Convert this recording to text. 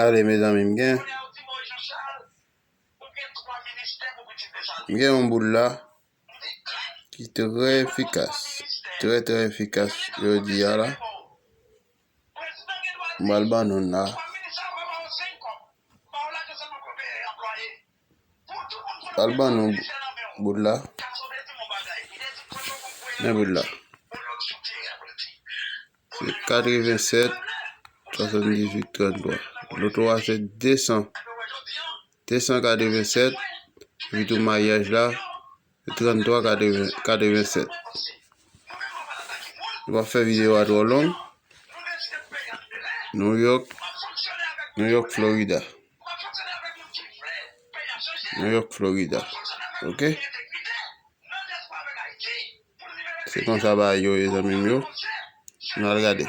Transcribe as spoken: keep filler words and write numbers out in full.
Ale, mezanmi, m gen, m gen yon boul la ki trè efikas, trè, trè efikas jodi a la. M pral ban nou l la. M pral ban nou boul la. Men boul la. Se katrevensèt, swasanndizuit, tranntwa. Loto a se de san. De san katrevensèt. Epi tou maryaj la, se tranntwa katreven, katrevensèt. Nou p ap fè videyo a twò long. New York, New York, Florida. New York, Florida. Ok? Se konsa bagay yo ye, zanmi m yo. Nou al gade.